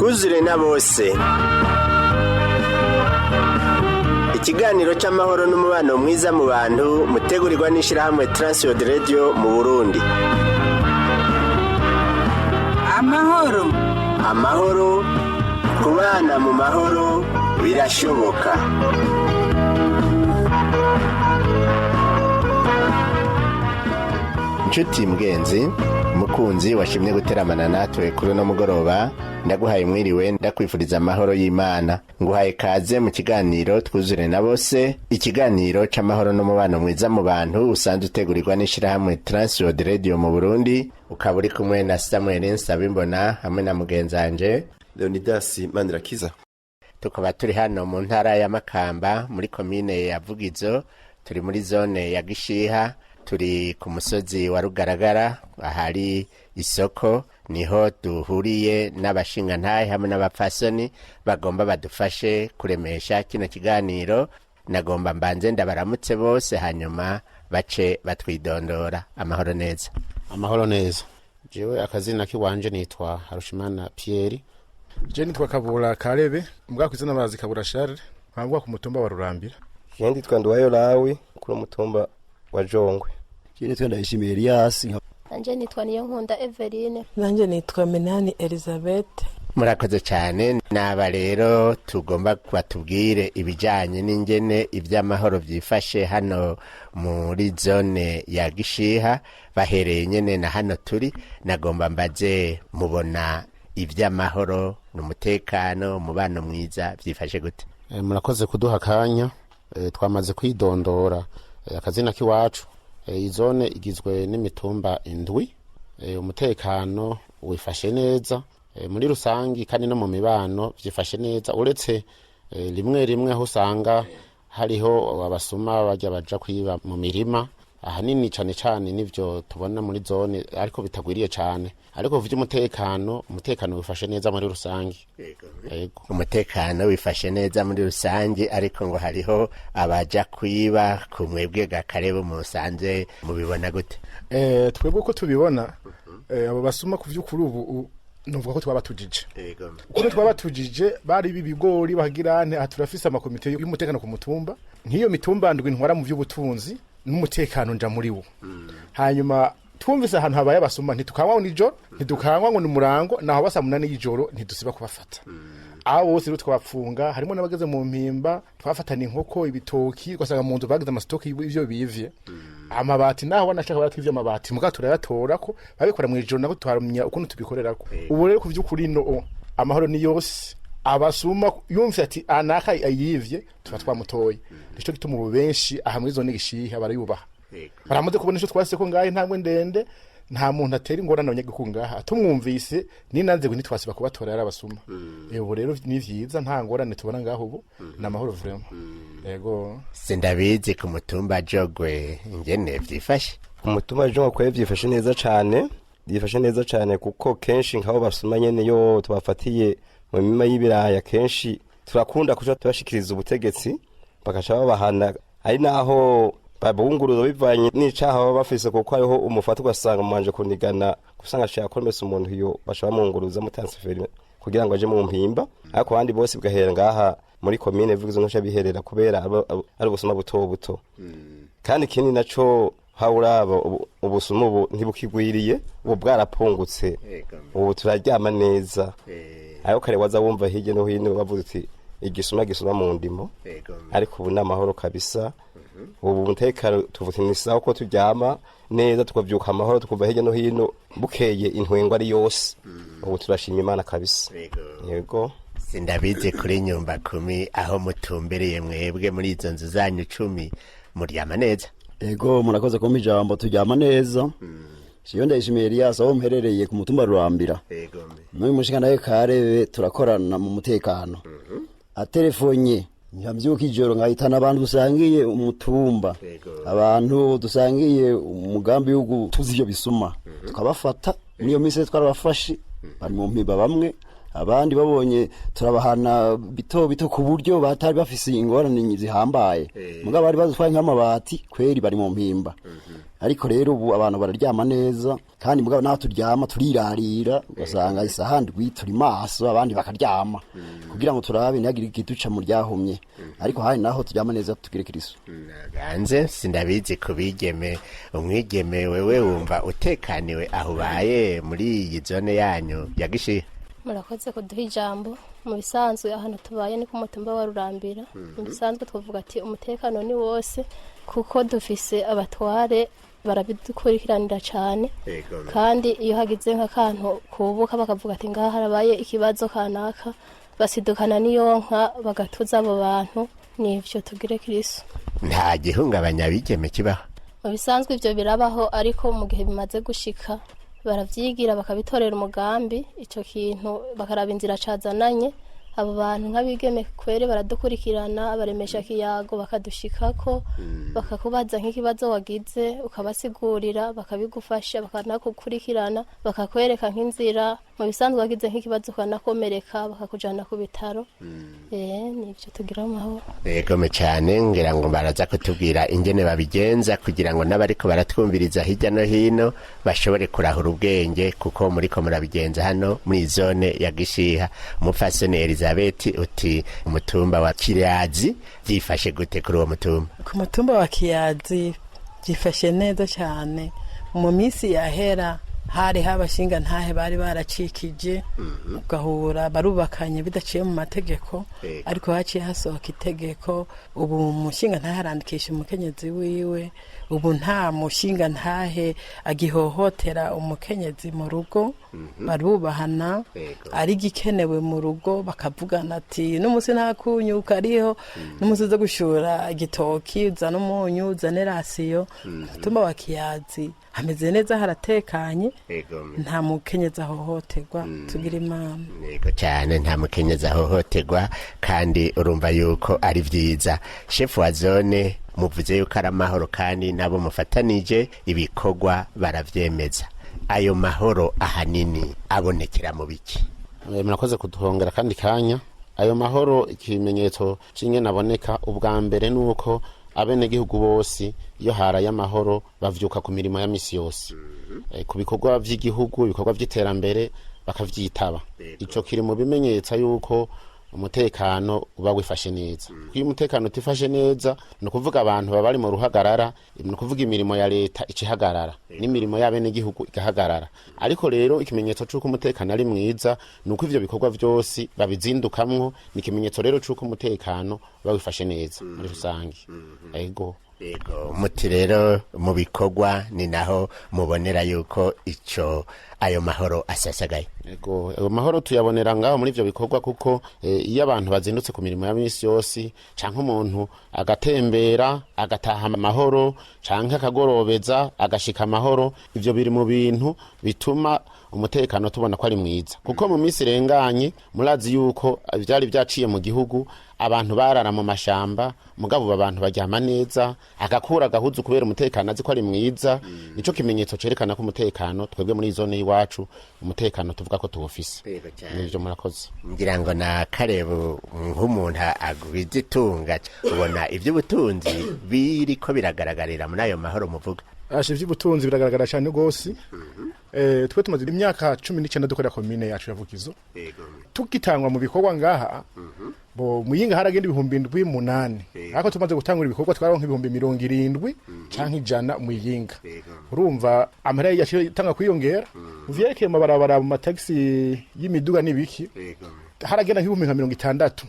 Twuzure na bose. Ikiganiro c'amahoro n'umubano mwiza mu bantu mutegurirwa n'ishirahamwe Transworld Radio mu Burundi. Amahoro. Amahoro, kubana mu mahoro birashoboka. Nshuti mugenzi, mukunzi washimye guteramana natwe kuri uno mugoroba, ndaguhaye mwiriwe, ndakwifuriza amahoro y'Imana. Nguhaye kaze mu kiganiro Twuzure na bose, ikiganiro c'amahoro n'umubano mwiza mu bantu usanzwe utegurirwa n'ishirahamwe Transworld Radio mu Burundi. Ukaba uri kumwe na Samuel Nsabimbona hamwe na mugenzanje Leonidas Manirakiza. Tukaba turi hano mu ntara ya Makamba, muri komine ya Vugizo, turi muri zone ya Gishiha, turi ku musozi wa Rugaragara ahari isoko. Niho duhuriye n'abashingantahe hamwe n'abapfasoni bagomba badufashe kuremesha kino kiganiro. Nagomba mbanze ndabaramutse bose, hanyuma bace batwidondora. Amahoro neza? Amahoro neza. Jewe akazina kiwanje nitwa Harushimana Pierre. Je nitwa Kabura Karebe, mbwa kwizina bazi Kabura Charles, nkabwa ku mutumba wa Rurambira. Je nditwa Nduwayo Lawi, kuri mutumba wa Jongwe. Je nitwa Ndayishimiye Elias. Nanje nitwa Niyonkunda Everine. Nanje nitwa Minani Elizabeth. Murakoze cyane. Naba rero tugomba batubwire ibijyanye n'ingene iby'amahoro byifashe hano muri zone ya Gishiha, bahereye nyene na hano turi. Nagomba mbaze, mubona iby'amahoro n'umutekano, umubano mwiza byifashe gute? Murakoze kuduha akanya. Twamaze kwidondora akazina k'iwacu. Izone igizwe n'imitumba indwi. Umutekano wifashe neza muri rusangi, kandi no mu mibano vyifashe neza, uretse rimwe rimwe aho usanga hariho abasuma bajya baja kwiba mu mirima. Ahanini cane cane nivyo tubona muri zone, ariko bitagwiriye cane. Ariko vy'umutekano, umutekano wifashe neza muri rusangi. Yego. Umutekano wifashe neza muri rusange, ariko ngo hariho abaja kwiba. Ku mwebwe gakarebe musanze mubibona gute? Twebwe uko tubibona, abo basuma ku vy'ukuri ubu nuvuga ko twaba tujije. Ukuntu twaba tujije, bari ibigori bagirane, aha turafise amakomite y'umutekano ku mutumba. Nk'iyo mitumba ndwi ntwara mu vy'ubutunzi n'umutekano nja muri wo. Hanyuma twumvise ahantu habaye abasuma, ntitukanywa nijoro, ntidukanywa ngo ni umurango, naho basa 8 y'ijoro ntidusiba kubafata. Abo bose rero twabapfunga, harimo n'abageze mu mpimba. Twafatana inkoko, ibitoki, ugasanga mu nzu bagize amasitoki y'ivyo bivye, amabati, naho wanashaka baratwivye amabati, muga turayatora ko babikora mu ijoro, nako twaramenya ukuntu tubikorerako. Ubu rero ku vy'ukuri no amahoro ni yose. Abasuma yumvise ati anaka ayivye, tuba twamutoye. Nico gituma ubu benshi aha muri zone Gishiha barayubaha, baramaze kubona ico twase ko ngahe intambwe ndende. Nta muntu atera ingorane abanyagihugu ngaha tumwumvise ninanze ngo ntitwasiba kubatora yarabasuma. Ubu rero ni vyiza, nta ngorane tubona ngaho, ubu ni amahoro vraiment. Yego. Sindabizi ku mutumba Jogwe ingene vyifashe. Ku mutumba Jongwe kwe vyifashe neza cane, byifashe neza cane, kuko kenshi nk'abo basuma nyene yo tubafatiye mu mirima y'ibiraya, kenshi turakunda kuja tubashikiriza ubutegetsi, bakaca babahana. Ari naho babunguruza bivanye n'icaha baba bafise, kuko hariho umufata ugasanga mubanje kunigana, usanga ashaka komesa umuntu, iyo baca bamwunguruza mutansiferi kugira ngo aje mu mpimba. Ariko abandi bose bigahera ngaha muri komine Vugizo, ntuca biherera kubera ari ubusuma buto buto. Kandi ikindi naco, hawuraba ubusuma ubu ntibukigwiriye, ubu bwarapungutse, ubu turaryama neza. Ariko kare waza wumva hirya no hino bavuze uti igisuma gisuma mu ndimo, ariko ubu ni amahoro kabisa. Ubu umutekano tuvuze ni sawa, ko turyama neza, tukavyuka amahoro, tukumva hirya no hino bukeye intwengo ari yose. Ubu turashima Imana kabisa. Yego. Sindabizi kuri nyumba kumi aho mutumbereye mwebwe muri izo nzu zanyu 10, muryama neza? Ego, murakoze kumpa ijambo. Turyama neza. Jewe Ndayishimiye Elias, aho mperereye ku mutumba Rurambira. N'uyu mushingantahe Karebe turakorana mu mutekano. Atelefonye nkabyuka ijoro, nkahitana abantu dusangiye umutumba, abantu dusangiye umugambi wo gutuza ivyo bisuma, tukabafata. Muri iyo minsi twarabafashe, bari mu mpimba bamwe, Abandi babonye turabahana bito bito ku buryo batari bafise ingorane zihambaye, mugabo bari bazitwaye nk'amabati kweri bari mu mpimba. Ariko rero ubu abantu bararyama neza, kandi mugabo naho turyama turirarira, ugasanga isaha ndwi turi maso, abandi bakaryama kugira ngo turabe ntihagire ikiduca mu ryahumye. Ariko hari naho turyama neza, tugire kiriso. Ganze sindabizi ku bigeme. Umwigeme wewe wumva utekaniwe aho ubaye muri iyi zone yanyu ya Gishiha? Murakoze kuduha ijambo. Mu bisanzwe ahantu tubaye ni ku mutumba wa Rurambira. Mu bisanzwe twavuga ati umutekano ni wose, kuko dufise abatware barabidukurikiranira cyane, kandi iyo hagize nk'akantu kubuka bakavuga ati ngaha harabaye ikibazo kanaka, basidukana n'iyo nka bagatuza abo bantu. Nivyo, tugire kiriso. Nta gihungabanya bigeme kibaho? Mu bisanzwe ibyo birabaho, ariko mu gihe bimaze gushika baravyigira bakabitorera umugambi ico kintu, bakaraba inzira cazananye. Abo bantu nk'abigeme kwere baradukurikirana, baremesha kiyago, bakadushikako, bakakubaza nk'ikibazo wagize, ukabasigurira, bakabigufasha, bakanakukurikirana, bakakwereka nk'inzira. Mu bisanzwe wagize nk'ikibazo ukanakomereka, bakakujana ku bitaro. Nivyo, tugira amahoro. Yegome cyane. Ngira ngo baraza kutubwira ingene babigenza kugira ngo n'abariko baratwumviriza hirya no hino bashobore kurahura ubwenge, kuko muriko murabigenza hano muri zone ya Gishiha. Umupfasoni Elizabeth, uti umutumba wa Kirazi byifashe gute kuri uwo mutumba? Ku mutumba wa Kiyazi byifashe neza cyane. Mu minsi yahera hari habashinga ntahe bari baracikije, ugahura barubakanye bidaciye mu mategeko. Ariko haciye hasohoka itegeko, ubu umushinga ntahe arandikisha umukenyezi wiwe. Ubu nta mushinga ntahe agihohotera umukenyezi mu rugo, barubahana. Ari igikenewe mu rugo bakavugana ati n'umunsi nta kunyuka ariho, n'umunsi uza gushura igitoki, uzane umunyu, uzane rasiyo. Umutumba wa Kiyazi hameze neza, haratekanye, nta mukenyezi ahohoterwa, tugira Imana. Yego cyane, nta mukenyezi ahohoterwa, kandi urumva yuko ari byiza. Shefu wa zone, muvuze yuko ari amahoro, kandi nabo mufatanije ibikorwa baravyemeza. Ayo mahoro ahanini abonekera mu biki? Murakoze kuduhongera kandi kanya. Ayo mahoro, ikimenyetso c'ingene aboneka ubwa mbere nuko abenegihugu bose iyo haraye amahoro bavyuka ku mirimo ya misi yose, ku bikorwa vy'igihugu, ibikorwa vy'iterambere bakavyitaba. Ico kiri mu bimenyetsa yuko umutekano uba wifashe neza. Iyo umutekano utifashe neza, ni ukuvuga abantu baba bari mu ruhagarara, ni ukuvuga imirimo ya leta icihagarara n'imirimo y'abenegihugu igahagarara. Ariko rero ikimenyetso c'uko umutekano ari mwiza ni uko ivyo bikorwa vyose babizindukamwo. Ni ikimenyetso rero c'uko umutekano uba wifashe neza muri rusange. Ego. Yego, muti rero mu bikorwa ni naho mubonera yuko ico ayo mahoro asasagaye. Ego, ayo mahoro tuyabonera ngaho muri ivyo bikorwa, kuko iyo abantu bazindutse ku mirimo ya misi yose, canke umuntu agatembera agataha amahoro, canke akagorobeza agashika amahoro, ivyo biri mu bintu bituma umutekano tubona ko ari mwiza. Kuko mu minsi irenganye murazi yuko vyari vyaciye mu gihugu, abantu barara mu mashamba, mugabo ubu abantu baryama neza, agakura agahuzu kubera umutekano azi ko ari mwiza. Nico kimenyetso cerekana ko umutekano twebwe muri zone y'iwacu umutekano tuvuga ko tuwufise. Nivyo, murakoze. Ngira ngo na Karebu, nk'umuntu agwiza itunga, ubona ivy'ubutunzi biriko biragaragarira muri ayo mahoro muvuga? Ashe, ivy'ubutunzi biragaragara cyane rwose. Twe tumaze imyaka 19 dukorera komine yacu ya Vugizo. Tugitangwa mu bikorwa ngaha bo muyinga haragenda 7,000, ariko tumaze gutangura ibikorwa twaronka 70,000 canke 100 muyinga. Urumva amahera yaciye tanga kwiyongera mu vyerekeye amabarabara, mu matagisi y'imiduga n'ibiki. Haragenda nk'ibihumbi nka 60,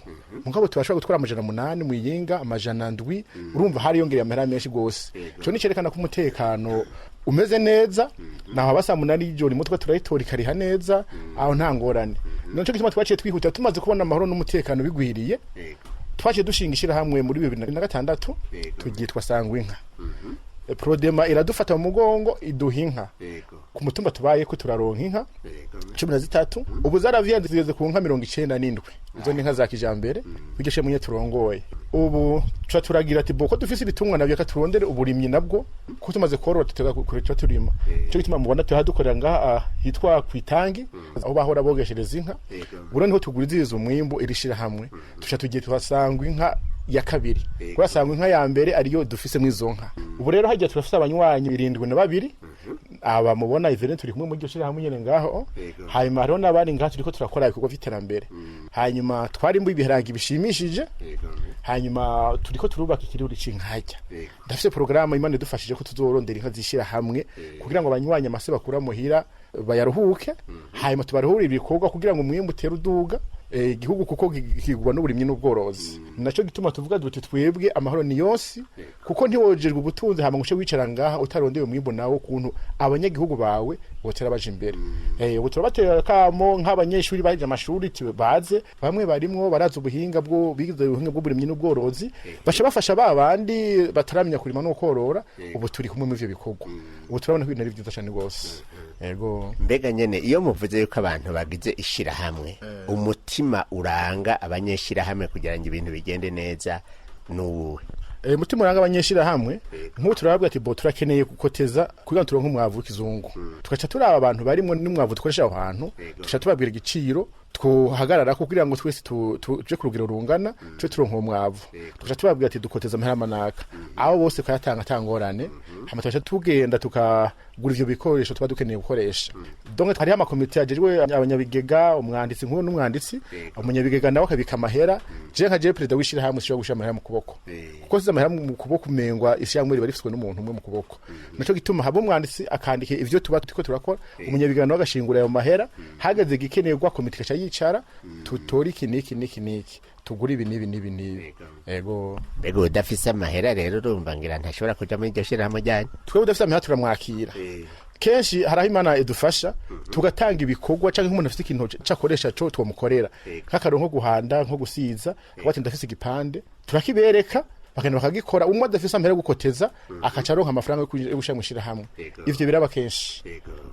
mugabo tubashobora gutwara 800 muyinga, 700. Urumva hariyongereye amahera menshi gose. Ico ni cerekana ko umutekano umeze neza. Naho aba saa 8 y'ijoro imodoka turayitora ikariha neza, aho nta ngorane. Nico gituma twaciye twihuta, tumaze kubona amahoro n'umutekano bigwiriye, twaciye dushinga ishirahamwe muri 2006, turyitwa Sangwa Inka. Prodema iradufata mu mugongo, iduha inka. Ku mutumba tubaye ko turaronka inka. 13. Ubu zaravyanze, zigeze ku nka 97. Izo ni inka za kijambere bigeshe munye turongoye. Ubu tuca turagira ati boko dufise ibitungwa nabyo, ka turondere uburimyi nabwo, ko tumaze korora tutega kure tuca turima. Cyo gituma mubona tuhadukorera ngaha hitwa kwitangi, aho bahora bogeshereza inka. Ubu niho tuguriza umwimbu irishira hamwe. Tuca tugiye tuhasanga inka ya kabiri, kurasanga inka ya mbere ariyo dufise mu izo nka. Ubu rero hajya turafise abanywanyi 72. Aba mubona Ivene turi kumwe muri iryo shirahamwe nyene ngaho. Hanyuma hariho n'abandi ngaho turiko turakora ibikorwa vy'iterambere. Hanyuma twarimbuye ibiharage bishimishije. Hanyuma turiko turubaka ikiruri c'inkajya. Ndafise porogaramu, Imana idufashije, ko tuzorondera inka zishira hamwe kugira ngo abanywanyi amase bakura muhira bayaruhuke, hanyuma tubaruhure ibikorwa kugira ngo umwimbu utere uduga. Igihugu kuko kigwa n'uburimyi n'ubworozi. Naco gituma tuvuga duti twebwe amahoro ni yose, kuko ntiwojerwe ubutunzi hama ngo uce wicara ngaha utarondeye umwimbu nawo kuntu abanyagihugu bawe botera baje imbere. Ubu turabatera kamo nk'abanyeshuri bahejeje amashuri baze, bamwe barimwo barazi ubuhinga bwo bize, ubuhinga bw'uburimyi n'ubworozi, baca bafasha ba bandi bataramenya kurima no korora. Ubu turi kumwe muri ivyo bikorwa. Ubu turabona ko ibintu ari vyiza cane rwose. Yego. Mbega nyene iyo muvuze yuko abantu bagize ishirahamwe, umutima uranga abanyeshirahamwe kugira ngo ibintu bigende neza nuwuhe? Mutima uranga abanyeshirahamwe, nk'ubu turababwira ati bo turakeneye gukoteza kugira ngo turonke umwavu w'ikizungu, tugaca turaba abantu barimwo n'umwavu dukoresha aho hantu, tugaca tubabwira igiciro twohagarara kugira ngo twese tuje ku rugero rungana, tuje turonka uwo mwavu. Tugaca tubabwira ati dukoteza amahera manaka, abo bose kayatanga atangorane. Hama tugaca tugenda tukagura ivyo bikoresho tuba dukeneye gukoresha. Donc hariho amakomite ajejwe abanyabigega, umwanditsi nk'uwo n'umwanditsi, umunyabigega nawe akabika amahera. Je nka jewe perezida w'ishirahamwe sishobora gushira amahera mu kuboko, kuko size amahera mu kuboko umengwa ishirahamwe riba rifiswe n'umuntu umwe mu kuboko. Naco gituma haba umwanditsi akandika ivyo tuba turiko turakora, umunyabigega nawe agashingura ayo mahera. Hageze igikenerwa, komite igaca yicara, tutora iki n'iki n'iki n'iki, tugura ibi n'ibi n'ibi n'ibi. Ego. Mbega udafise amahera rero, urumva ngira ntashobora kuja muri iryo shirahamwe ryanyu? Twebwe udafise amahera turamwakira. Kenshi hari aho Imana idufasha tugatanga ibikorwa, canke nk'umuntu afise ikintu cakoresha co twomukorera, nk'akarero nko guhanda, nko gusiza, akavuga ati ndafise igipande, turakibereka bakagenda bakagikora. Umwe adafise amahera yo gukoteza akaca aronka amafaranga yo gushira mw'ishirahamwe. Ivyo biraba kenshi.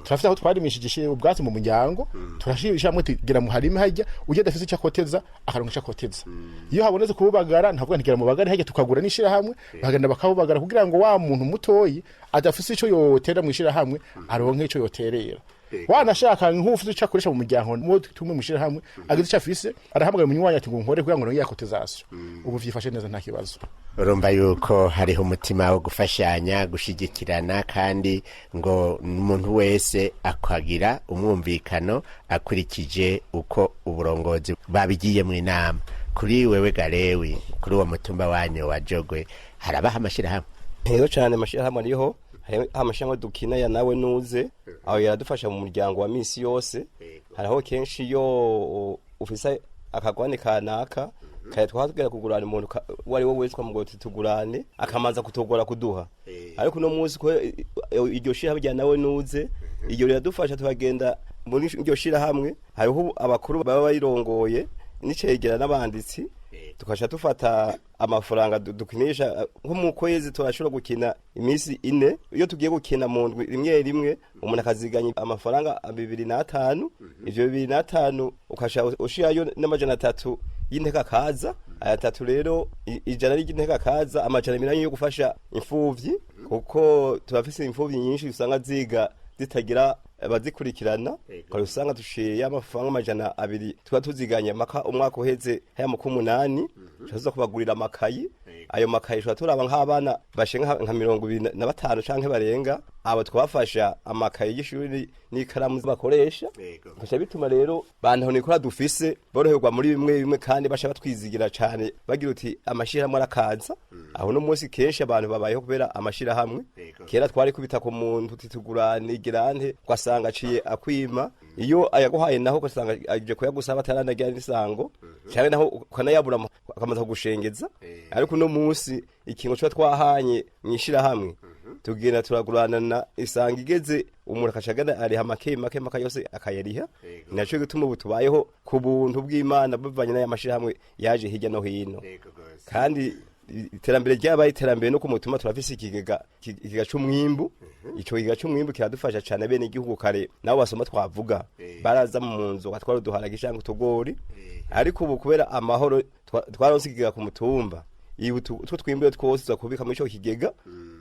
Turafise aho twarimishije ubwatsi mu muryango, turashira ishirahamwe tugira mu harime hajya ujya adafise ico akoteza akaronka ico akoteza. Iyo habonetse kububagara, ntavuga ntigira mubagare hajya, tukagura n'ishirahamwe bakagenda bakabubagara kugira ngo wa muntu mutoyi adafise ico yotera mw'ishirahamwe aronke ico yoterera. Wanashaka nk'ufite icyo akoresha mu muryango muwo tumwe mw'ishirahamwe agize icyo afise, arahamagara umunywanyi ati ngo nkore kugira ngo nongere yakotezasiyo. Ubu vyifashe neza, nta kibazo. Urumva yuko hariho umutima wo gufashanya, gushigikirana, kandi ngo umuntu wese akagira umwumvikano akurikije uko uburongozi babigiye mu inama. Kuri wewe Garewi, kuri uwo mutumba wanyu wa Jogwe, harabaho amashirahamwe? Rero cyane amashyirahamwe ariho. Hariho amashyirahamwe dukina ya nawe nuze, aho yaradufasha mu muryango wa minsi yose. Hariho kenshi iyo ufise akagwane kanaka kaya twatubwira kugurana umuntu uwo ari we wese, twamugoye tuti tugurane, akamanza kutugora kuduha. Ariko uno munsi ko iryo shirahamwe rya nawe nuze, iryo riradufasha, tuhagenda muri iryo shirahamwe hariho abakuru baba bayirongoye n'icegera n'abanditsi, tukaca dufata amafaranga dukinisha. Nko mu kwezi turashobora gukina iminsi 4. Iyo tugiye gukina mu ndwi rimwe rimwe, umuntu akaziganya amafaranga 2,5. Ivyo 2,5 ukaca ushirayo n'300 y'inteka kaza. Aya 3 rero, 100 ry'inteka kaza, 200 yo gufasha imfuvyi, kuko turafise imfuvyi nyinshi usanga ziga zitagira abazikurikirana. Ukaba usanga dushiye amafaranga 200 tuba tuziganya maka umwaka uheze haya mu k'umunani, tuza kubagurira amakayi. Ayo makayi tuba turaba nk'abana bashenga nka 25 canke barenga, abo twabafasha amakayi y'ishuri n'ikaramu bakoresha. Bica bituma rero bantu nikora dufise boroherwa muri bimwe bimwe, kandi basha batwizigira cane, bagira uti amashirahamwe arakaza. Aho no munsi kenshi abantu babayeho kubera amashirahamwe. Kera twari kubita ku muntu uti tugurane igirante, ugasanga aciye akwima. Iyo ayaguhaye naho ugasanga aje kuyagusaba ataranagira n'isango, cyane naho ukanayabura akamaze kugushengeza. Ariko uno munsi ikintu tuba twahanye mw'ishirahamwe, tugenda turaguranana, isanga igeze umuntu akacagana ariha make make make yose akayariha. Naco gituma ubu tubayeho ku buntu bw'Imana buvanye n'aya mashirahamwe yaje hirya no hino. Kandi Iterambere ryabaye iterambere no ku mutumba turafise ikigega, ikigega c'umwimbu. Ico kigega c'umwimbu kiradufasha cane. Bene igihugu kare nabo basoma twavuga baraza mu nzu batwara uduharage canke utugori, ariko ubu kubera amahoro twaronse ikigega ku mutumba. Ibu utwo twimbuye twose tuza kubika muri ico kigega.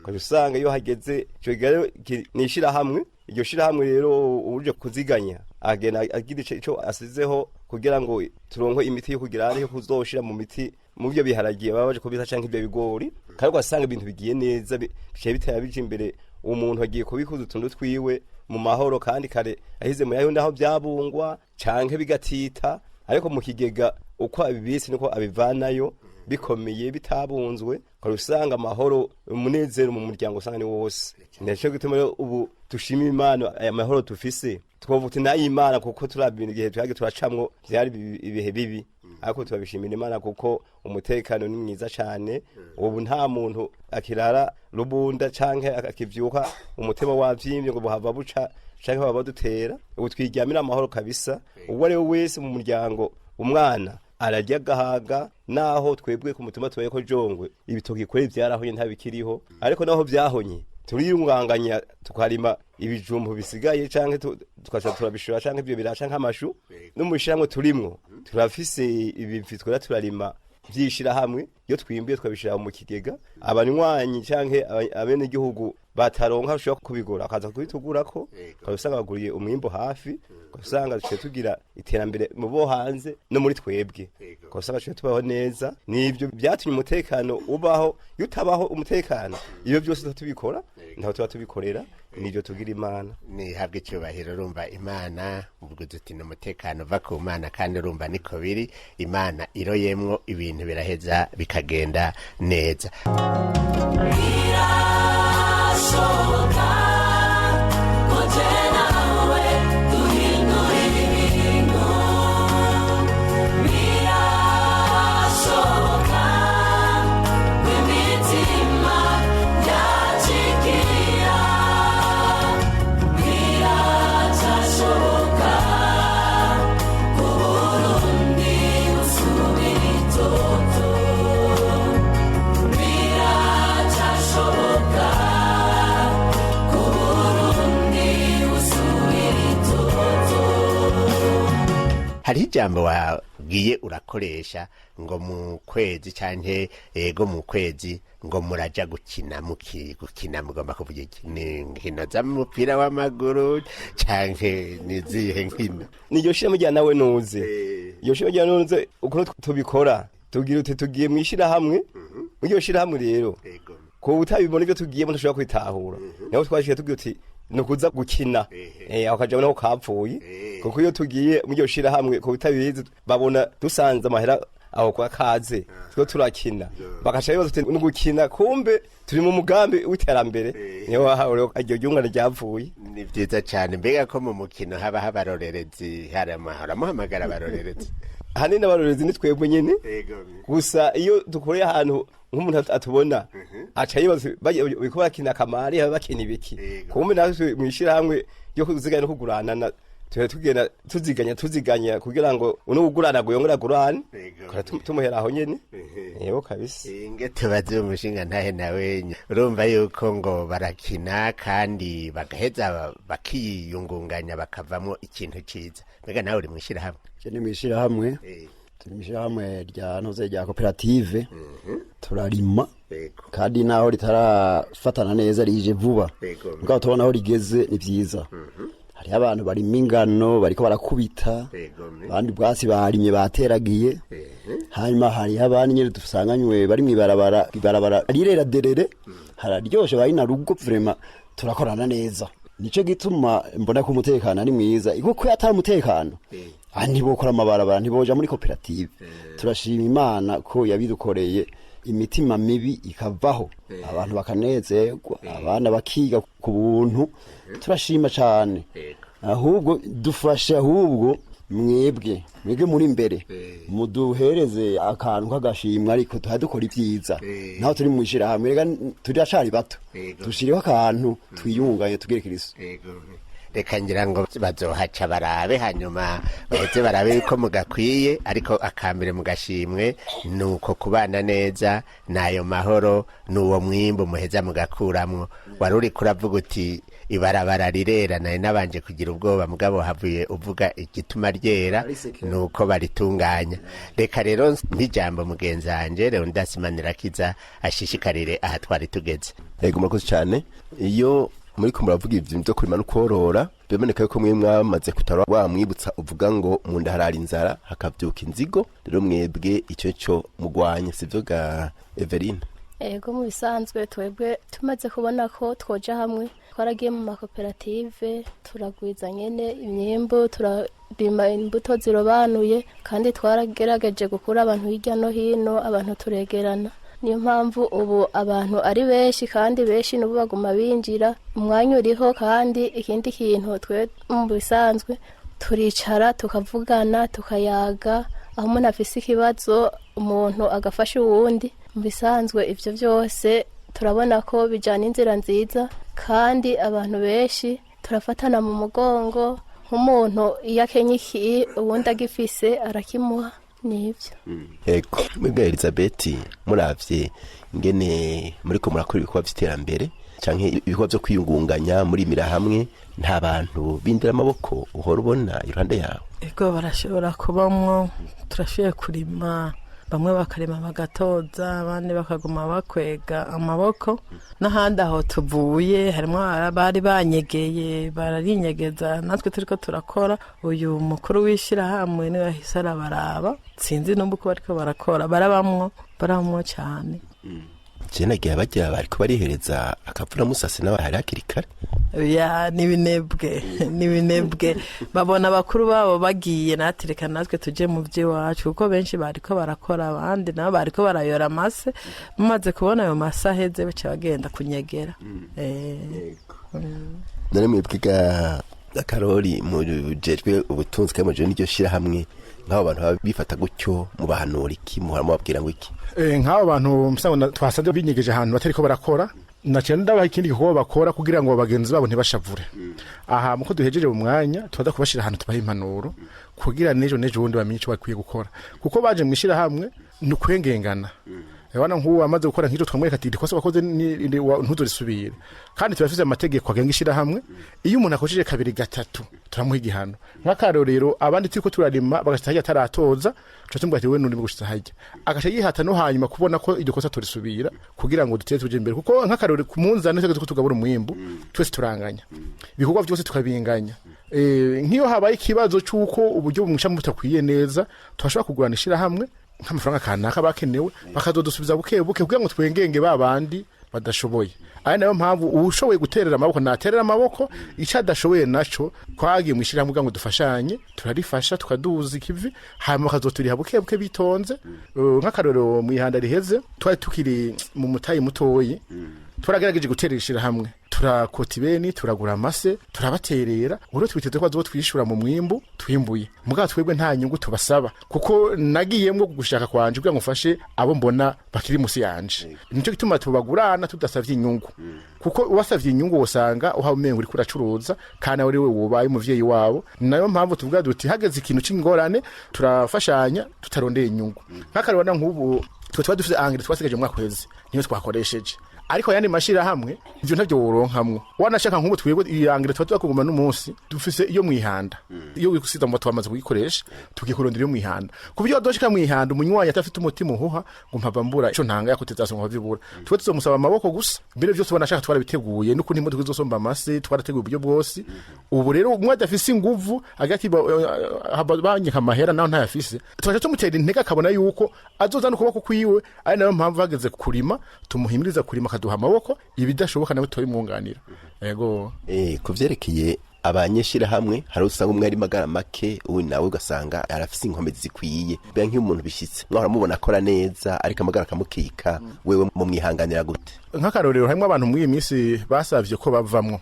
Ukaca usanga iyo hageze ico kigega rero ni ishirahamwe. Iryo shirahamwe rero uje kuziganya agenda agira ico asizeho kugira ngo turonke imiti yo kugira yo kuzoshira mu miti mu byo biharagiye baba baje kubita canke ibyo bigori. Kandi ugasanga ibintu bigiye neza, biciye bitera bija imbere. Umuntu agiye kubikuza utuntu twiwe mu mahoro, kandi kare ahize mu yayo ndaho byabungwa canke bigatita, ariko mu kigega uko abibitse niko abivanayo bikomeye bitabunzwe. Ukaba usanga amahoro, umunezero mu muryango usanga ni wose. Nico gituma rero ubu dushima Imana aya mahoro tufise, twovuga uti nayo Imana, kuko turabintu igihe twagiye turacamwo vyari ibihe bibi, ariko turabishimira Imana kuko umutekano ni mwiza cane. Ubu nta muntu akirara rubunda canke akivyuka umutima wavyimbye ngo buhava buca canke baba badutera. Ubu twiryamira amahoro kabisa. Uwo ari we wese mu muryango, umwana ararya agahaga. Naho twebwe ku mutima tubaye ko jongwe ibitoki kure vyarahonye ntabikiriho, ariko naho vyahonye turiyunganganya tukarima ibijumbu bisigaye canke tukaca turabishora canke ivyo biraca nk'amashu. No mu ishirahamwe turimwo turafise ibivi twera turarima vy'ishirahamwe. Iyo twimbuye twabishira mu kigega, abanywanyi canke abenegihugu bataronka bashobora kubigura bakaza kubitugurako, ukaba usanga baguriye umwimbu hafi. Ukaba usanga duciye tugira iterambere mu bo hanze no muri twebwe, ukaba usanga duciye tubaho neza. Nivyo byatumye umutekano ubaho. Iyo utabaho umutekano, iyo byose tuba tubikora ntaho tuba tubikorera. Nivyo tugira Imana. Nihabwe icyubahiro. Urumva Imana ubwo uti ni umutekano uva ku Mana, kandi urumva niko biri. Imana iroyemwo ibintu biraheza bikagenda neza. Birashoboka ko je nawe duhindura ibintu. Birashoboka ko imitima yakikira. Biracashoboka ko Burundi busubira itoto. Biracashoboka ko Burundi busubira itoto. Hariho ijambo wagiye urakoresha ngo mu kwezi canke ego mu kwezi ngo muraja gukina muki gukina, mugomba kuvuga iki? Ni inkino z'umupira w'amaguru canke ni izihe nkino? Niryo shirahamwe rya nawe nuze. Iryo shirahamwe rya nawe nuze, ukuntu tubikora, tugira uti tugiye mu ishirahamwe. Muri iryo shirahamwe rero, ko utabibona ibyo tugiyemo ntushobora kwitahura. Naho twashiye tugira uti ni ukuza gukina, aho kaja naho kapfuye, kuko iyo tugiye muri iryo shirahamwe ko utabizi babona dusanze amahera aho kwa kaze two turakina, bakaca bibaza uti ni gukina, kumbe turi mu mugambi w'iterambere. Niho wahawe iryo ryungane ryapfuye. Ni vyiza cane. Mbega ko mu mukino haba abarorerezi, hari amahoro amuhamagara abarorerezi? Ahanini abarorerezi ni twebwe nyene. Gusa iyo dukoreye ahantu nk'umuntu atubona aca yibaza bariko bakina akamari, baba bakina ibiki? Kumbe natwe mw'ishirahamwe ryo kuziganya no kuguranana tuba tugenda tuziganya tuziganya kugira ngo uno ugurana yongere agurane. Tukaba tumuhera aho nyene, yego kabisa. Inge tubaze umushinga ntahe nawe, urumva yuko ngo barakina kandi bagaheza bakiyungunganya bakavamwo ikintu ciza. Mbega nawe uri mw'ishirahamwe? Je ni mw'ishirahamwe, turi mw'ishirahamwe rya ntuze rya koperative, turarima kandi naho ritarafatana neza rije vuba, mugabo tubona aho rigeze ni vyiza. Hariho abantu barima ingano bariko barakubita, abandi ubwatsi barimye bateragiye, hanyuma hariho abandi nyene dusanganywe bari mw'ibarabara. Ibarabara rirera derere, hararyoshe, bari na rugo. Vraiment turakorana neza, nico gituma mbona ko umutekano ari mwiza, kuko iyo atari umutekano ntibokora amabarabara, ntiboja muri koperative. Turashima Imana ko yabidukoreye, imitima mibi ikavaho, abantu bakanezerwa, abana bakiga ku buntu. Turashima cane. Ahubwo dufashe, ahubwo mwebwe muri imbere muduhereze akantu k'agashimwe, ariko tuha dukora ibyiza naho turi mu ishirahamwe. Rega turacari bato, dushireho akantu twiyunganye tugere Kristo. Reka ngira ngo bazohaca barabe, hanyuma baheze barabe yuko mugakwiye. Ariko akambere mugashimwe ni uko kubana neza n'ayo mahoro n'uwo mwimbu muheza mugakuramwo. Wari uri kuravuga uti ibarabara rirera, nari nabanje kugira ubwoba, mugabo havuye uvuga igituma ryera ni uko baritunganya. Reka rero nk'ijambo mugenzi wanje Leonidas Manirakiza ashishikarire aha twari tugeze. Yego, murakoze cyane. Iyo muri ko muravuga ibintu byo kurima no korora, biraboneka yuko mwe mwamaze kutara wa mwibutsa uvuga ngo mu nda harara inzara hakavyuka inzigo. Rero mwebwe icyo cyo mugwanya, sivyo ga Everine? Ego, mu bisanzwe twebwe tumaze kubona ko twoja hamwe, twaragiye mu makoperative, turagwiza nyene imyimbu, turarima imbuto zirobanuye, kandi twaragerageje gukura abantu hirya no hino, abantu turegerana. Niyo mpamvu ubu abantu ari benshi, kandi benshi n'ubu baguma binjira umwanya uriho. Kandi ikindi kintu, twe mu bisanzwe turicara tukavugana, tukayaga, aho umuntu afise ikibazo umuntu agafasha uwundi. Mu bisanzwe ibyo byose turabona ko bijyana inzira nziza, kandi abantu benshi turafatana mu mugongo. Nk'umuntu iyo akenye iki, uwundi agifise arakimuha, nibyo. Ego, mwebwe Elizabeth, muravye ingene muriko murakora ibikorwa vy'iterambere canke ibikorwa vyo kwiyungunganya, murimira hamwe, nta bantu bindira amaboko uhora ubona iruhande yawe? Ego, barashobora kubamwo. Turashoboye kurima, bamwe bakarima bagatoza, abandi bakaguma bakwega amaboko. N'ahandi aho tuvuye harimo abari banyegeye, bararinyegeza natwe turiko turakora. Uyu mukuru w'ishyirahamwe niwe yahise arabaraba. Sinzi n'ubu ko bariko barakora, barabamwo, barabamwo cyane. Je nagiye bajya bariko barihereza akavura musase n'abahari hakiri kare. Ya, n'ibinebwe, n'ibinebwe. Babona abakuru babo bagiye, natereka natwe tujye mu by'iwacu, kuko benshi bariko barakora, abandi nabo bariko barayora amase. Bamaze kubona ayo mase aheze, baca bagenda kunyegera. None mwebwe ga Akarori, mujejwe ubutunzi kandi mujejwe n'iryo shirahamwe, nk'abo bantu baba bifata gutyo mubahanura iki? Muhora mubabwira ngo iki? Nk'abo bantu musango twasanze binyegeje ahantu batariko barakora, naciye ndabaha ikindi gikorwa bakora kugira ngo bagenzi babo ntibashavure. Aha muko duhejeje mu mwanya, tubaza kubashira ahantu, tubaha impanuro kugira n'ejo n'ejo bundi bamenye ico bakwiye gukora, kuko baje mu ishirahamwe ni ukwengengana. Wana nk'uwo amaze gukora nk'icyo, twamwereka ati ikosa wakoze ntuzorisubire. Kandi turafise amategeko agenga ishirahamwe. Iyo umuntu akojeje kabiri, gatatu, turamuha igihano. Nk'akarorero, abandi turiko turarima bagashitsa harya ataratoza, tuca tumubwira ati we nurimo gushitsa harya, agaca yihata no hanyuma kubona ko iryo kosa turisubira kugira ngo dutere tuje imbere. Kuko nk'akarorero, ku munzani twese ko tugabura umwimbu, twese turanganya, ibikorwa byose tukabinganya. Nk'iyo habaye ikibazo c'uko uburyo bumwisha butakwiye neza, turashobora kugurana ishirahamwe nk'amafaranga kanaka bakenewe, bakazodusubiza buke buke kugira ngo twengenge ba bandi badashoboye. Ari nayo mpamvu uwushoboye guterera amaboko naterera amaboko, icyo adashoboye naco twagiye mu ishyirahamwe kugira ngo dufashanye, turarifasha tukaduza ikivi, hanyuma bakazoturiha buke buke bitonze. Nk'akarorero, mu ihanda riheze twari tukiri mu mutayi mutoyi, twaragerageje guterera ishirahamwe, turakota ibeni, turagura amase, turabaterera. Ubu rero twiteze ko bazotwishura mu mwimbu twimbuye. Mugabo twebwe nta nyungu tubasaba, kuko nagiyemwo gushaka kwanje kugira ngo mfashe abo mbona bakiri musi yanje. Nico gituma tubagurana tudasavye inyungu, kuko uwasavye inyungu wosanga uhawe umengo uriko uracuruza, kandi ari we wubaye umuvyeyi wabo. Ni nayo mpamvu tuvuga duti hageze ikintu c'ingorane turafashanya tutarondeye inyungu. Nk'akarorero, nk'ubu twe tuba dufise engrais twasigaje mu mwaka uheze, niyo twakoresheje. Ariko ayandi mashirahamwe ivyo ntavyo woronkamwo. Wanashaka nk'ubu twebwe iyi engrais tuba twakuguma n'umunsi dufise iyo mwihanda, iyo gusiza mu twamaze kuyikoresha, tugiye kurondera iyo mwihanda, ku buryo wadoshika mwihanda umunywanyi atafite umutima uhuha ngo mpava mbura ico ntanga yakuteza ngo mpavibura. Twe tuzomusaba amaboko gusa. Mbere vyose wanashaka twarabiteguye, n'ukuntu imodoka izosomba amase, twarateguye uburyo bwose. Ubu rero umwe adafise inguvu agati banyika amahera naho ntayafise, tukaca tumutera intege akabona yuko azoza n'ukuboko kwiwe. Ari nayo mpamvu hageze kurima tumuhimiriza kurima, akaduha amaboko, ibidashoboka nawe turabimwunganira. Yego. Ku vyerekeye abanyeshirahamwe, hari usanga umwe ari magara make, uwundi nawe ugasanga arafise inkomezi zikwiye. Mbega nk'iyo umuntu bishitse mwahora mubona akora neza ariko amagara akamukika, wewe mumwihanganira gute? Nk'akarorero, harimo abantu muri iyi minsi basavye ko bavamwo,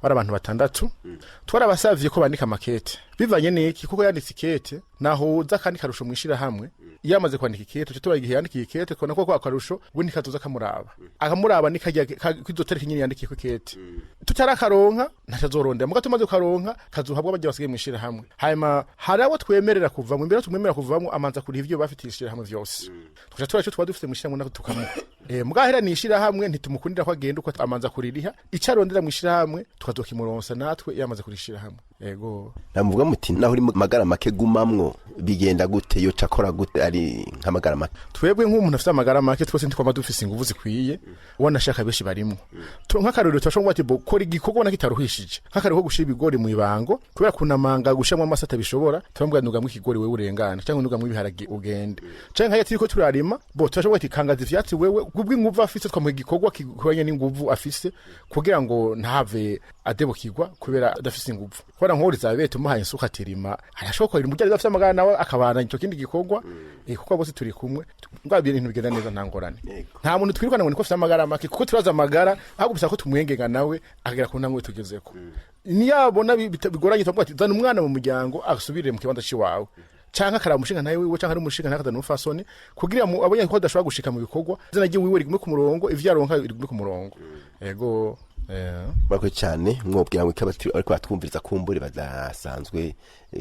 bari abantu batandatu. Twarabasavye ko bandika amakete. Bivanye n'iki? Kuko yanditse ikete nahuza kandi karusho mwishirahamwe. Iyo amaze kwandika ikete, tuca tubaha igihe yandikiye ikete, tukabona ko akarusho we ntikazoza kamuraba, akamuraba nikajya kwizo tariki nyene yandikiye ko ikete. Tutarakaronka ntaco azorondera, muga tumaze kukaronka kazohabwa barya basigaye mw'ishirahamwe. Hanyuma hari abo twemerera kuvamwo. Imbere tumwemerera kuvamwo, amanza kuriha ivyo bafitiye ishirahamwe vyose, tukaca tura ico twaba dufite mw'ishirahamwe nako tukamuha. Mugahera ni ishirahamwe, ntitumukundira ko agenda uko, amanza kuririha ico arondera mw'ishirahamwe, tukazokimuronsa natwe yamaze kurishira hamwe. Ego. Namuvuga muti naho uri mu magara make gumamwo, bigenda gute? Yoca akora gute ari nk'amagara make? Twebwe nk'umuntu afite amagara make, twese ntitwama dufise inguvu zikwiye, wanashaka benshi barimwo. Nk'akarorero, turashobora kuvuga ati bo kora igikorwa ubona kitaruhishije, nk'akarorero ko gushira ibigori mu ibango, kubera kunamanga gushiramwo amase atabishobora, turamubwira nugamwo ikigori wewe urengana, canke nugamwo ibiharage ugende, canke nkaya turiko turarima, bo turashobora ati kangaza ivyatsi wewe, kubw'inguvu afise twamuha igikorwa gikoranye n'inguvu afise, kugira ngo ntave adebukirwa kubera adafise inguvu. Kubera nk'uwo Elizabeth umuhaye isuka atirima, arashobora kurima umuryango afise amagara, nawe akabana ico kindi gikorwa, kuko bose turi kumwe ngwa ibintu bigenda neza, nta ngorane. Nta muntu twirukana ngo niko afise amagara make, kuko turazi amagara, ahubwo bisaba ko tumwengenga nawe akagera ku ntambwe tugezeko. Niyabona bigoranye, tukavuga ati zana umwana mu muryango asubirire mu kibanza ciwawe, canke akaraba umushinga ntawe wiwe, canke ari umushinga ntawe akazana umupfasoni, kugira mu abonye ko adashobora gushika mu bikorwa, izina ryiwiwe rigume ku murongo, ivyo aronka rigume ku murongo. Ego. Murakoze cyane. Mwobwira ngo iki ariko batwumviriza kumbure badasanzwe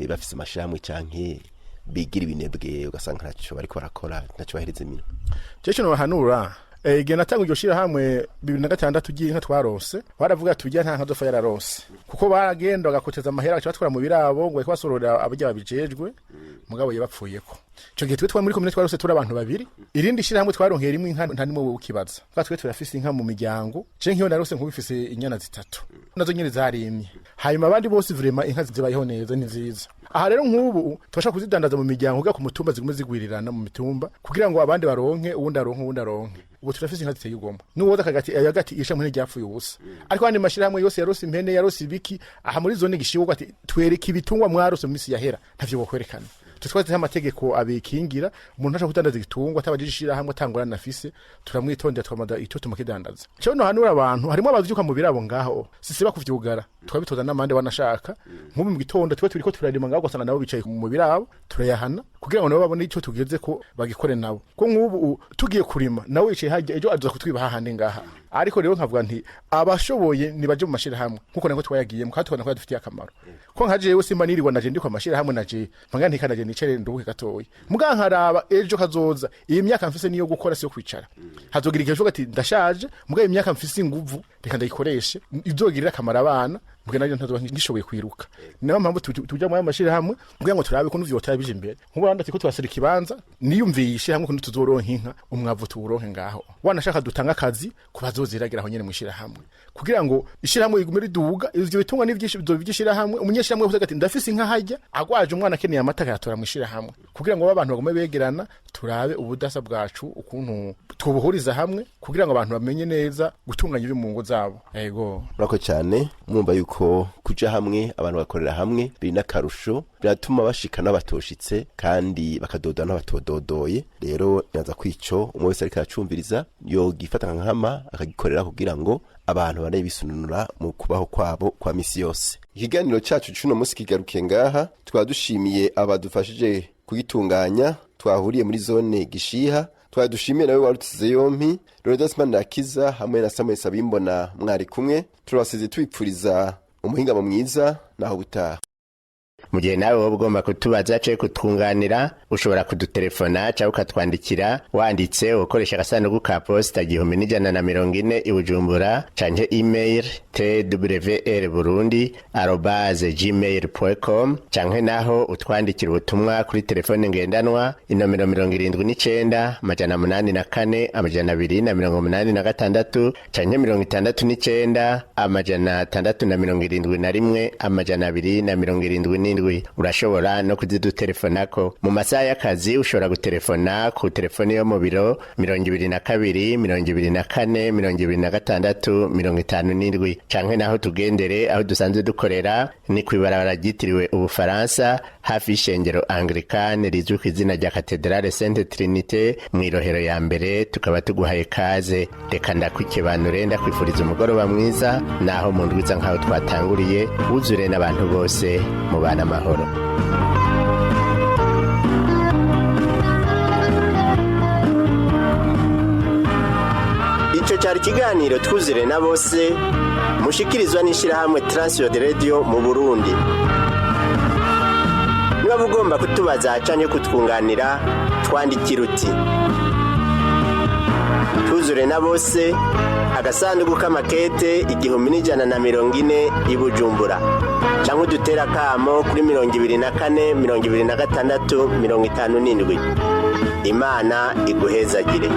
bafise amashirahamwe canke bigira ibinebwe, ugasanga ntacyo bariko barakora, ntacyo bahereza iminwe? Jewe ico nobahanura, igihe natanga iryo shirahamwe 2006 ry'inka twarose, baravuga ati urya nta nka zofa yararose, kuko baragenda bagakoteza amahera, bagaca batwara mu birabo ngo bariko basororera abarya babijejwe, mugabo yabapfuyeko. Ico gihe twe twari muri komine twarose turi abantu babiri. Irindi shirahamwe twaronkeye rimwe inka nta nimwe ukibaza, twa twe turafise inka mu miryango. Je nk'iyo narose nk'ubifise inyana zitatu, nazo nyene zarimye. Hanyuma abandi bose vraiment inka zibayeho neza, ni nziza. Aha rero nk'ubu tubasha kuzidandaza mu miryango kugira ku mutumba zigume zigwirirana mu mitumba, kugira ngo abandi baronke, uwundi aronke, uwundi aronke. Ubu turafise inka ziteye igomwe, n'uwoza akagati agati ishamwe ntiryapfuye ubusa. Ariko andi mashirahamwe yose yarose impene, yarose ibiki aha muri zone gishiwe, ati twereke ibitungwa mwarose mu misi yahera, ntavyo bokwerekana. Tutwaze amategeko abikingira, umuntu ashaka kudandaza igitungwa atabajije ishirahamwe atangorane afise, turamwitondera, twamada icyo tumukidandaza. Cyo no hanura abantu harimo abavyuka mu birabo ngaho, sisiba kuvyugara, twabitoza n'amande. Wanashaka nk'ubu mu gitondo twe turiko turarima ngaho, ugasanga nabo bicaye mu birabo, turayahana kugira ngo nabo babone icyo tugeze ko bagikore nabo, ko nk'ubu tugiye kurima nawe yicaye hajya, ejo aza kutwiba hahandi ngaha. Ariko rero nkavuga nti abashoboye nibaje mu mashirahamwe, nkuko nako twayagiyemo kandi tubona ko yadufitiye akamaro. Ko nka jewe simba nirirwa naje ndi kwa mashirahamwe, naje mpanga ntikanaje nicare nduhuke gatoya, muga nkaraba ejo kazoza. Iyi myaka mfise niyo gukora, siyo kwicara. Hazogira igihe uvuga ati ndashaje, muga iyi myaka mfise inguvu reka ndayikoreshe izogirira akamaro abana, mbwe nayo ntazoba ngishoboye kwiruka. Niyo mpamvu tuja muri ayo mashirahamwe kugira ngo turabe ko nuvyo bije imbere. Nk'ubu abandi ati ko twasira ikibanza, niyumviye ishirahamwe ko tuzoronka inka, umwavu tuwuronke ngaho. Wanashaka dutanga akazi ku bazoziragira aho nyene mu ishirahamwe, kugira ngo ishirahamwe rigume riduga. Ivyo bitungwa ni vyinshi bizoba ivy'ishirahamwe. Umunyeshirahamwe wese ati ndafise inka hajya, agwaje umwana akeneye amata, akayatora mu ishirahamwe, kugira ngo abantu bagume begerana. Turabe ubudasa bwacu ukuntu tubuhuriza hamwe, kugira ngo abantu bamenye neza gutunganya ibiri mu ngo zabo. Ego. Murakoze cyane. Mwumva yuko kuja hamwe, abantu bakorera hamwe, biri n'akarusho, biratuma bashika n'abatoshitse kandi bakadoda n'abatododoye. Rero naza kwico umwe wese ariko aracumviriza yogifata nka nkama akagikorera, kugira ngo abantu bane bisununura mu kubaho kwabo kwa misi yose. Ikiganiro cacu cuno munsi kigarukiye ngaha. Tukaba dushimiye abadufashije kugitunganya, twahuriye muri zone Gishiha. Twari dushimiye nawe warutize yompi, Leonidas Manirakiza hamwe na Samuel Sabimbona mwari kumwe. Turabasize tubipfuriza umuhingamo mwiza, naho butaha. Mu gihe nawe woba ugomba kutubaza canke kutwunganira, ushobora kudutelefona cyangwa ukatwandikira wanditse ukoresha agasanduku ka posita 1140 i Bujumbura, canke email twrburundi@gmail.com, canke naho utwandikira ubutumwa kuri telefone ngendanwa inomero 79 804 286, canke 69 671 277. Urashobora no kuzidutelefonako mu masaha y'akazi. Ushobora gutelefona ku telefone yo mu biro 22 24 26 57, canke naho tugendere aho dusanzwe dukorera, ni kw'ibarabara ryitiriwe Ubufaransa, hafi y'ishengero Anglikane rizwi ku izina rya Katedrale Sainte Trinité, mw'irohero ya mbere. Tukaba tuguhaye kaze. Reka ndakwikibanure, ndakwifuriza umugoroba mwiza, naho mu ndwiza nk'aho twatanguriye, wuzure n'abantu bose mubana amahoro. Cyari ikiganiro Twuzure na Bose, mushikirizwa n'ishyirahamwe Transworld Radio mu Burundi. Niba ugomba kutubaza canke kutwunganira, twandikira uti: Twuzure na Bose, agasanduku k'amakete 1140 i Bujumbura, cyangwa udutera akamo kuri 24 26 57. Imana iguhezagire.